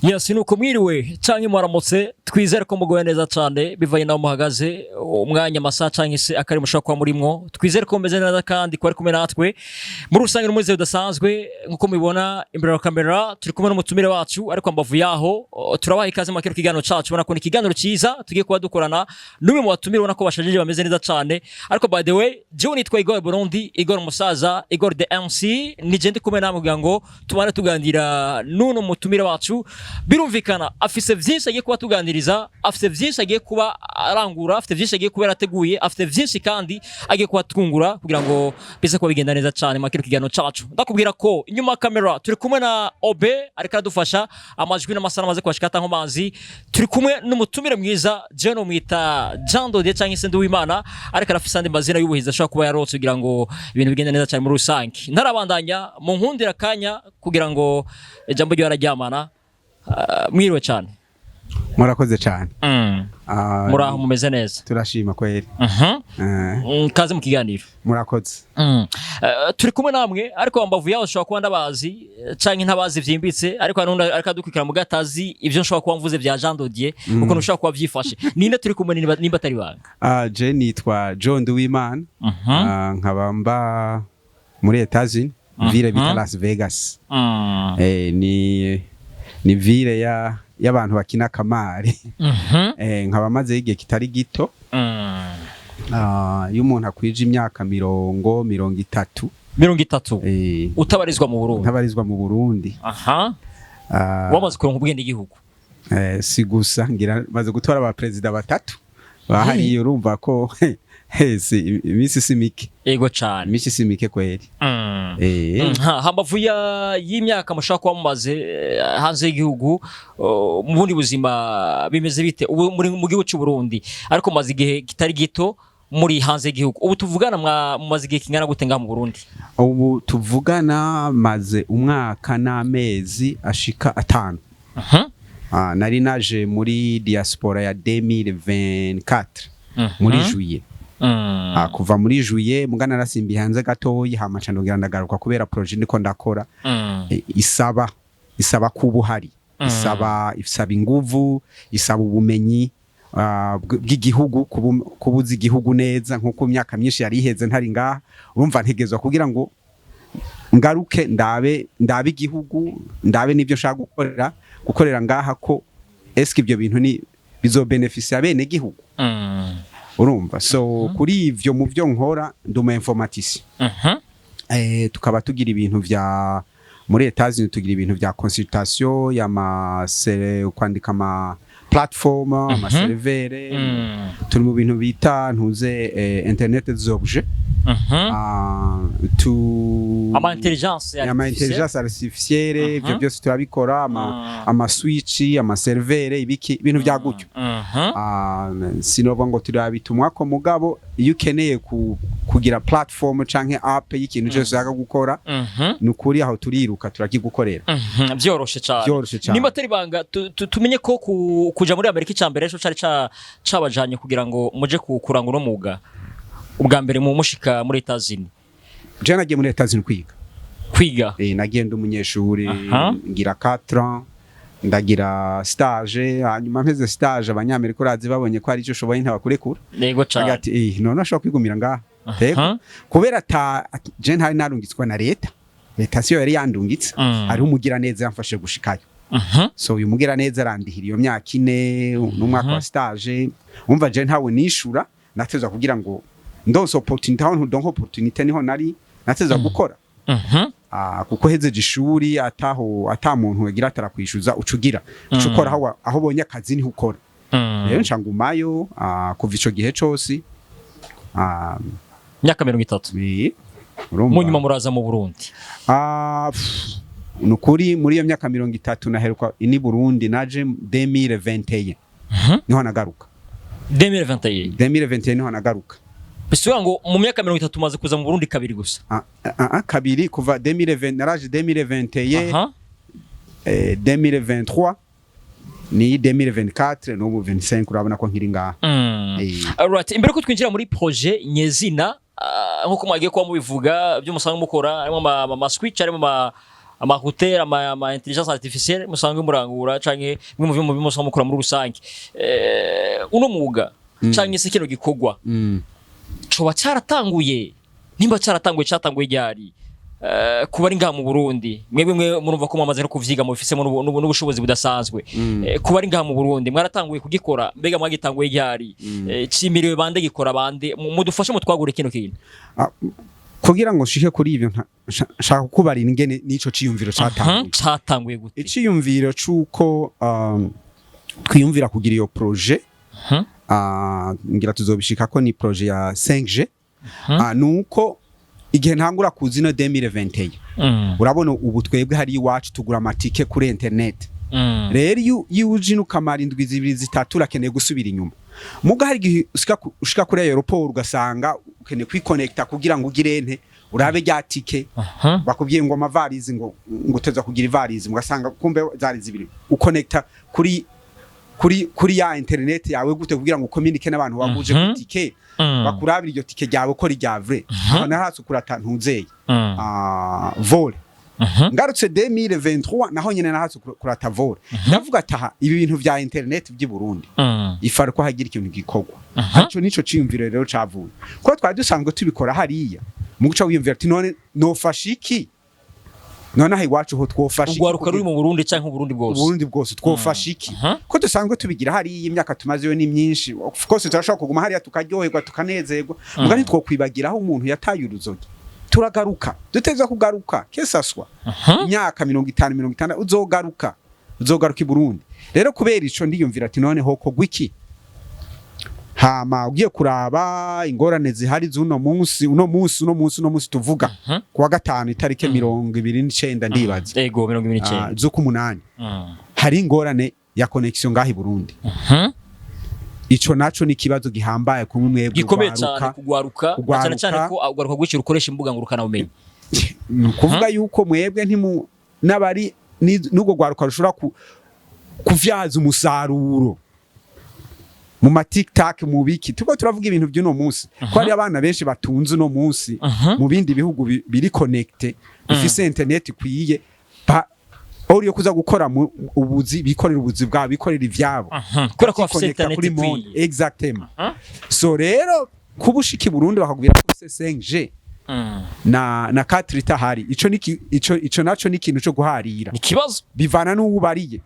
Yes, nuko mwiriwe canke mwaramutse. Twizere ko mugoye neza cane bivanye naho muhagaze, umwanya, amasaha canke se akari mushobora kuba murimwo. Twizere ko mumeze neza kandi ko ari kumwe natwe muri rusange n'umwizero udasanzwe. Nkuko mubibona imbere ya kamera, turi kumwe n'umutumire wacu, ariko mbavu yaho turabaha ikaze mu kino kiganiro cacu. Ubona ko ni ikiganiro ciza tugiye kuba dukorana n'umwe mu batumire, ubona ko bashajije, bameze neza cane. Ariko by the way, jewe nitwa Igor Burundi, Igor Musaza, Igor the MC. Ni je ndi kumwe namwe kugira ngo tubane tuganira n'uno mutumire wacu. Birumvikana afise vyinshi agiye kuba tuganiriza, afise vyinshi agiye kuba arangura, afite vyinshi agiye kuba yarateguye, afite vyinshi kandi agiye kuba twungura kugira ngo bize kuba bigenda neza cane mu kino kiganiro cacu. Ndakubwira ko inyuma ya kamera turi kumwe na Obe, ariko aradufasha amajwi n'amasanamu amaze kubashika atankomanzi. Turi kumwe n'umutumire mwiza, jewe nomwita Jean Dodier canke se Nduwimana, ariko arafise andi mazina y'ubuhizi ashobora kuba yarotse kugira ngo ibintu bigende neza cyane muri rusange. Ntarabandanya, mu nkundira akanya kugira ngo ijambo ryo araryamana. Mwiriwe cyane. Murakoze cyane. Muraho, mumeze neza? Turashima kweri. Kaze mu kiganiro. Murakoze. Turi kumwe namwe, ariko mbavu yaho ushobora kuba ndabazi canke ntabazi vyimbitse, ariko hari n'undi ariko adukurikira mu gatazi ivyo nshobora kuba mvuze vya Jean Dodier, ukuntu ushobora kuba vyifashe. Ninde turi kumwe, nimba atari banga? Je nitwa John Nduwimana. Nkaba mba muri Etats-Unis, ville bita Las Vegas. Ni ville ya y'abantu bakina kamari. Nkaba maze igihe kitari gito. Iyo umuntu akwije imyaka 30. 30 utabarizwa mu Burundi? Ntabarizwa mu Burundi. Wamaze kuronka ubwene igihugu? Si gusa, ngira maze gutora aba perezida batatu bahariye. Urumva ko si iminsi si mike. Ego cane. Iminsi si mike kweri. Hambavu y'imyaka mushobora kuba mumaze hanze y'igihugu, mu bundi buzima bimeze bite? Ubu muri mu gihugu cy'u Burundi, ariko mumaze igihe kitari gito muri hanze y'igihugu. Ubu tuvugana mumaze igihe kingana gute ngaha mu Burundi? Ubu tuvugana maze umwaka n'amezi ashika 5. Nari naje muri diaspora ya 2024 muri juillet. Kuva muri juillet muga narasimbiye hanze gatoyi, hama nca ndongera ndagaruka kubera projet ndiko ndakora. Isaba kuba uhari, isaba inguvu, isaba ubumenyi bw'igihugu, kubuza igihugu neza, nkuko imyaka myinshi yari iheze ntari ngaha. Urumva ntegezwa kugira ngo ngaruke ndabe igihugu, ndabe n'ibyo nshaka gukorera ngaha, ko eske ibyo bintu ni bizobenefisia bene gihugu. Urumva, so kuri ivyo, mu byo nkora ndi umu informaticien. Tukaba tugira ibintu vya muri Etats-Unis, tugira ibintu vya consultation y'ama kwandika ama platform, ama serveur. Turi mu bintu bita ntuze internet des objets. Tu Ama intelligence ama artificielle. intelligence artificielle, ivyo byose turabikora, ama ama switch, ama serveur, ibiki, ibintu vya gutyo. Sinovuga ngo turabitumwako, mugabo iyo ukeneye kugira platform canke app y'ikintu cyose ushaka gukora, ni ukuri aho turiruka turakigukorera. Vyoroshe cane. Vyoroshe cane. Nimba atari banga, tumenye ko kuja muri Amerika icambere ejo cari cabajanye kugira ngo muje kurangura uno mwuga ubwa mbere mu mushika muri Etats-Unis? Je nagiye muri Etats-Unis kwiga. Kwiga. Nagiye ndi umunyeshuri. Ngira 4 ans, ndagira stage, hanyuma mpeze stage, Abanyamerika urazi babonye ko hari icyo ushoboye ntabakurekura. Yego cane. Ati none ashobora kwigumira ngaha. Yego. Kubera ata je ntari narungitswe na leta, leta siyo yari yandungitse. Hariho umugiraneza yamfashije gushikayo. So uyu mugiraneza arandihira iyo myaka 4 n'umwaka wa stage. Umva, je ntawe nishura, natezwa kugira ngo ndonse opportunity, aho ndonke opportunity niho nari natezwa gukora. Kuko hezeje ishuri ataho ata muntu yagira atarakwishuza, ucugira uca ukora aho ubonye akazi niho ukora. Rero nca ngumayo kuva ico gihe cose. Myaka 30. Urumva. Mu nyuma muraza mu Burundi? Pff, nukuri muri iyo myaka 30 naheruka ini Burundi naje 2021. Niho nagaruka. 2021? 2021 niho nagaruka. Bisigura ngo mu myaka 30 umaze kuza mu Burundi kabiri gusa? Kabiri, kuva 2020 naraje 2021. 2023 ni 2024 n'ubu 25, urabona ko nkiri ngaha. Alright, imbere ko twinjira muri projet nyezina, nkuko mwagiye kuba mubivuga byo musanzwe mukora, harimo ama switch, harimo ama Ama routeur, ama intelligence artificielle musanzwe murangura, canke bimwe mu vyuma musanzwe mukora muri rusange. Uno mwuga canke se kino gikorwa coba caratanguye? Nimba caratanguye, catanguye ryari? Kuba ari ngaha mu Burundi, mwebwe mwe murumva ko mwamaze no kuvyiga, mubifisemo n'ubushobozi budasanzwe. Kuba ari ngaha mu Burundi, mwaratanguye kugikora, mbega mwagitanguye ryari? Cimiriwe bande? Gikora bande? Mudufashe mutwagure kino kintu. Ah, kugira ngo nshike kuri ibyo, nshaka kukubarira ingene n'ico ciyumviro catanguye. Catanguye gute? Iciyumviro c'uko twiyumvira kugira iyo projet, ngira tuzobishikako, ni projet ya 5G. Nuko igihe ntangura kuza ino 2021, urabona ubu twebwe hari iwacu tugura amatike kuri internet. Rero iyo uje ino ukamara indwi 2, 3, urakeneye gusubira inyuma. Muga hari igihe ushika kuri aéroport, ugasanga ukeneye kwikonekta kugira ngo ugire ente, urabe rya tike. Bakubwiye ngo amavarizi, ngo uteza kugira ivarizi, mugasanga kumbe zari zibiri. Ukonekta kuri ya internet yawe gute kugira ngo ukominike n'abantu waguje ku tike, bakurabira iryo tike ryawe ko rya vrai? Aho naratse kurata ntuzeye vol. Ngarutse 2023, naho nyene nahatse kurata vol. Ndavuga ataha ibi bintu vya internet by'i Burundi, ifara ko hagira ikintu gikorwa. Ico nico ciyumviro rero cavuye kuko twari dusanzwe tubikora hariya. Mu guca wiyumvira ati: "None nofasha iki? None aha iwacu ho twofasha iki?" Urwaruka ruri mu Burundi canke Uburundi bwose? Uburundi bwose twofasha iki, ko dusanzwe tubigira hariya? Imyaka tumazeyo ni myinshi. Of course turashobora kuguma hariya tukaryoherwa, tukanezerwa, muga ntitwokwibagiraho umuntu yataye uruzogi. Turagaruka, duteza kugaruka kesaswa imyaka 50, 60, uzogaruka, uzogaruka i Burundi. Rero kubera ico ndiyumvira ati: "None hoko gwiki?" Hama ugiye kuraba ingorane zihari z'uno munsi, uno munsi, uno munsi, uno munsi tuvuga, kuwa gatanu, itariki 29, ndibaza, Ego, 29. z'ukumunani, hari ingorane ya connexion ngaho i Burundi. Ico naco ni ikibazo gihambaye kumwe mwebwe Gikomeye cyane urwaruka. Kugwaruka na cyane cyane Kugwaruka. ko ugwaruka rwinshi rukoresha imbuga ngurukana bumenyi. Ni ukuvuga yuko mwebwe ntimu n'abari n'ubwo rwaruka rushobora kuvyaza umusaruro mu ma TikTok, mu biki. Turiko turavuga ibintu by'uno munsi, ko hari abana benshi batunze uno munsi mu bindi bihugu biri connecté, bifise internet ikwiye, aho yo kuza gukora mu ubuzi, bikorera ubuzi bwabo, bikorera ivyabo. Kubera ko bafise Bakikonekta internet kuri monde. ikwiye. Exactement. So rero kuba ushika i Burundi bakakubwira ko ufise 5G na 4 itahari, ico ni ico naco ni ikintu cyo guharira. Ni ikibazo. Bivana n'uwo ubariye.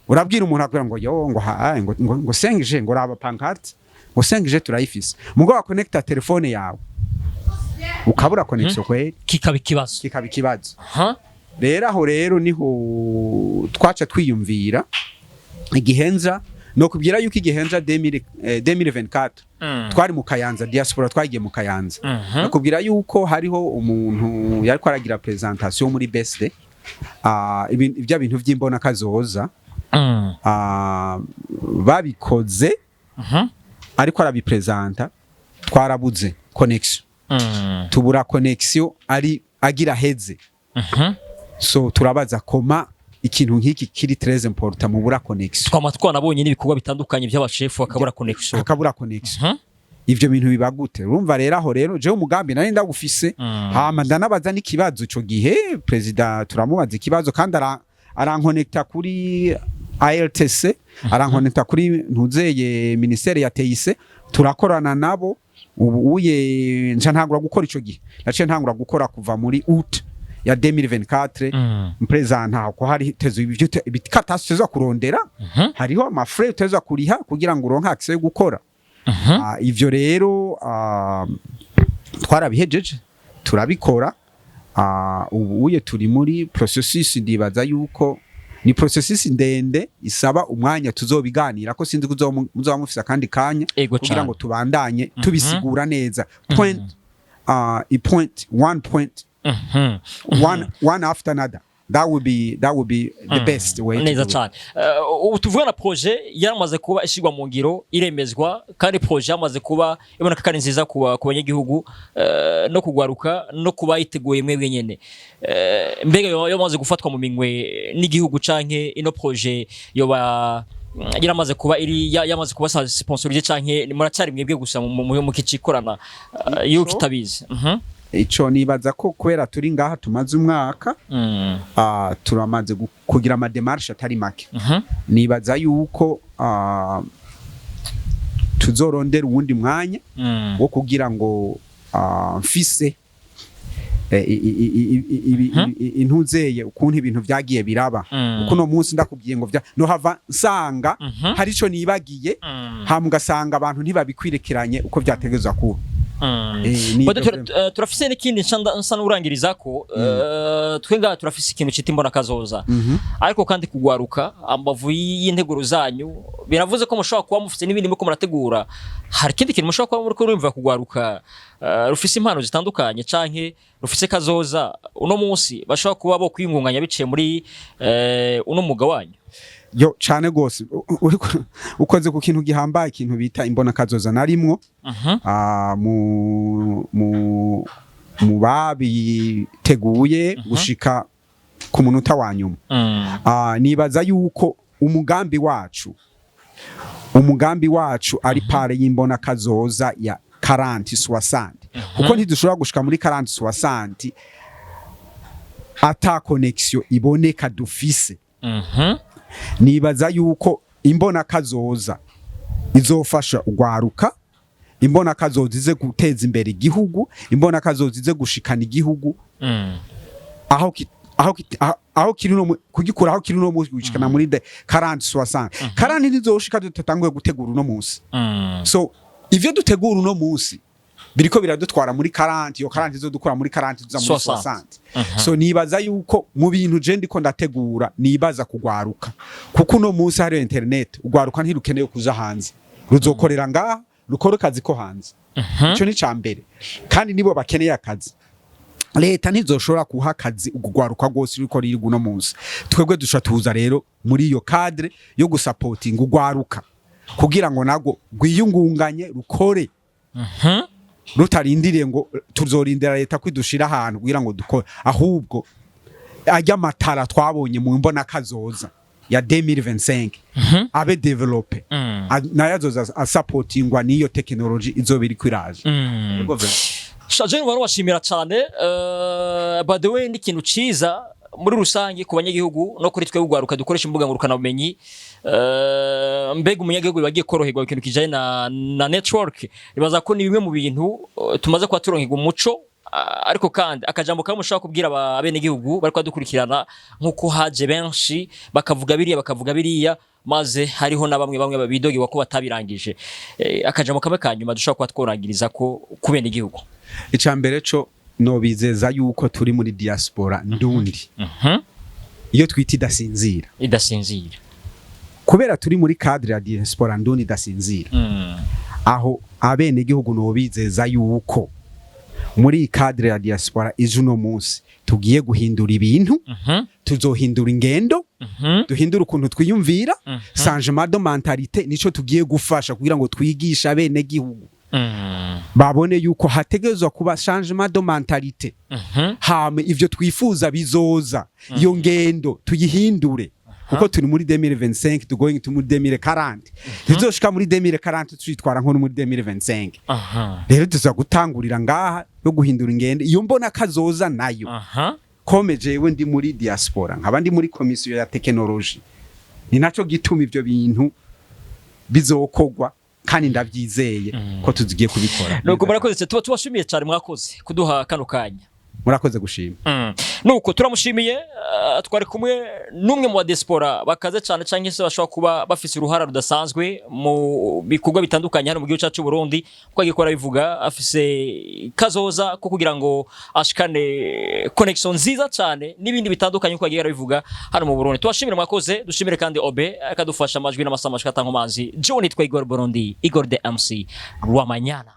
Urabwira umuntu akubwira ngo yo, ngo ha, ngo 5G, ngo raba pancarte, ngo 5G turayifise, mugo wa connecta telefone yawe ukabura connexion kweri. Kikaba ikibazo. Kikaba ikibazo. Rero aho rero niho twaca twiyumvira igihenza. No kubwira yuko igihenza 2000, 2024 twari mu Kayanza, diaspora twagiye mu Kayanza. Nakubwira yuko hariho umuntu yariko aragira presentation muri BSD, ibya bintu by'imbona kazoza, babikoze, ariko arabipresenta, twarabuze connexion. Tubura connexion ari agira heze. So turabaza koma ikintu nk'iki kiri très important mubura connexion. Twama twanabonye n'ibikorwa bitandukanye by'abashefu bakabura connexion. Akabura connexion. Ivyo bintu biba gute? Urumva rero aho rero jewe umugambi nari ndagufise. Hama ndanabaza n'ikibazo ico gihe president, turamubaza ikibazo kandi arankonekta kuri ALTC, arankonekta kuri ntuzeye ministère ya TIC, turakorana nabo. Ubu uye nca ntangura gukora. Ico gihe naciye ntangura gukora kuva muri août ya 2024. Mpresenta ko hari tezo ibyo ibikatasi teza kurondera, hariho amafrais uteza kuriha kugira ngo uronke accès yo gukora. Ivyo rero twarabihejeje, turabikora. Ubu uye turi muri processus. Ndibaza yuko ni processus ndende isaba umwanya, tuzobiganira ko sinzi ko muzoba mufise akandi kanya kugira ngo tubandanye tubisigura neza, point i point one point one one after another. That would be the best way to Neza do it. cyane. Ubu tuvuga na projet yaramaze kuba ishyirwa mu ngiro, iremezwa, kandi projet yamaze kuba iboneka ko ari nziza ku banyagihugu, no kugwaruka no kuba yiteguye mwebwe nyene. Mbega yoba yamaze gufatwa mu minwe n'igihugu, canke ino projet yoba yaramaze kuba iri yamaze kuba sponsorisé, canke muracyari mwebwe gusa mu kicikorana, iyo kitabizi? Ico nibaza ko kubera turi ngaha tumaze umwaka, turamaze kugira ama démarches atari make. Nibaza yuko tuzorondera uwundi mwanya wo kugira ngo mfise intuzeye ukuntu ibintu vyagiye biraba, kuko uno munsi ndakubwiye ngo vya no hava nsanga hari ico nibagiye, hama ugasanga abantu ntibabikwirikiranye uko vyategerezwa kuba. Ni Bado ibyo vraiment. turafise n'ikindi nsa n'urangiriza ko twe ngaha turafise ikintu cita imbona kazoza, ariko kandi kugwaruka ambavu y'integuro zanyu, biravuze ko mushobora kuba mufite n'ibindi muriko murategura. Hari ikindi kintu mushobora kuba muriko murumva kugwaruka rufise impano zitandukanye canke rufise kazoza uno munsi bashobora kuba bo kwiyungunganya biciye muri uno mwuga wanyu? Yo, cane gose. Ukoze ku kintu gihambaye, ikintu bita imbona kazoza narimwo mu babiteguye gushika ku munota wa nyuma. Nibaza yuko umugambi wacu ari pare y'imbona kazoza ya 40-60, kuko ntidushobora gushika muri 40-60 ata connexion iboneka dufise. Nibaza yuko imbona kazoza izofasha ugwaruka, imbona kazoza ize guteza imbere igihugu, imbona kazoza ize gushikana igihugu aho kiri no kugikura aho kiri no gushikana muri de 40-60. 40 ntizoshika tutatanguye gutegura uno munsi. So ivyo dutegura uno munsi biriko biradutwara muri 40, iyo 40 izodukura muri 40 tuza muri 60. 60. So nibaza yuko mu bintu je ndiko ndategura, nibaza kugwaruka, kuko uno munsi hari internet, ugwaruka ntirukeneye kuja hanze, ruzokorera ngaha, rukora akazi ko hanze. Ico ni ca mbere, kandi nibo bakeneye akazi. Leta ntizoshobora kuha akazi ugwaruka rwose ruriko riri uno munsi. Twebwe dushobora tuza rero muri iyo cadre yo gusapotinga ugwaruka kugira ngo nago rwiyungunganye, rukore rutarindiriye ngo tuzorindira leta kwidushira ahantu kugira ngo dukore, ahubwo ajya amatara twabonye mu mbona kazoza ya 2025 abe développé, nayo azoza asapotingwa n'iyo technology izoba iriko iraje. Yego, vraiment. Shaje wari washimira cyane. By the way, ni ikintu ciza muri rusange ku banyagihugu no kuri twe ugwaruka dukoresha imbuga ngurukanabumenyi. Mbega umunyagihugu bagiye koroherwa ikintu kijanye na network. Nibaza ko ni bimwe mu bintu tumaze kuba turonkirwa umuco. Ariko kandi akajambo kamwe mushobora kubwira abenegihugu bariko badukurikirana, nk'uko haje benshi bakavuga biriya, bakavuga biriya, maze hariho na bamwe bamwe babidogewa ko batabirangije, akajambo kamwe ka nyuma dushobora kuba tworangiriza ko ku benegihugu? Ica mbere co nobizeza yuko turi muri diaspora ndundi, iyo twita idasinzira. Idasinzira. Kubera turi muri cadre ya diaspora ndundi idasinzira, aho abenegihugu nobizeza yuko muri iyi cadre ya diaspora ije uno munsi tugiye guhindura ibintu, tuzohindura ingendo, duhindura ukuntu twiyumvira. Changement de mentalité nico tugiye gufasha kugira ngo twigishe abenegihugu babone yuko hategerezwa kuba changement de mentalité, hama ivyo twifuza bizoza. Iyo ngendo tuyihindure, kuko turi muri 2025, to going to muri 2040. Tuzoshika muri 2040 twitwara nko muri 2025. Rero tuza gutangurira ngaha no guhindura ingendo, iyo mbona kazoza nayo. Comme jewe ndi muri diaspora, nkaba ndi muri komisiyo ya technology, ni naco gituma ivyo bintu bizokogwa, kandi ndavyizeye ko tuzigiye kubikora. Nuko murakoze, tuba tubashimiye cyane, mwakoze kuduha kano kanya. Murakoze gushima. Nuko turamushimiye. Twari kumwe n'umwe mu ba diaspora bakaze cyane cyangwa se bashobora kuba bafise uruhara rudasanzwe mu bikorwa bitandukanye hano mu gihugu cyacu Burundi, kuko agiye gukora bivuga afise kazoza ko kugira ngo ashikane connection nziza cyane n'ibindi bitandukanye, uko agiye arabivuga hano mu Burundi. Tubashimire, mwakoze. Dushimire kandi Obe akadufasha amajwi n'amasamashwi atankomanzi. John, nitwa Igor Burundi, Igor the MC Rwamanyana.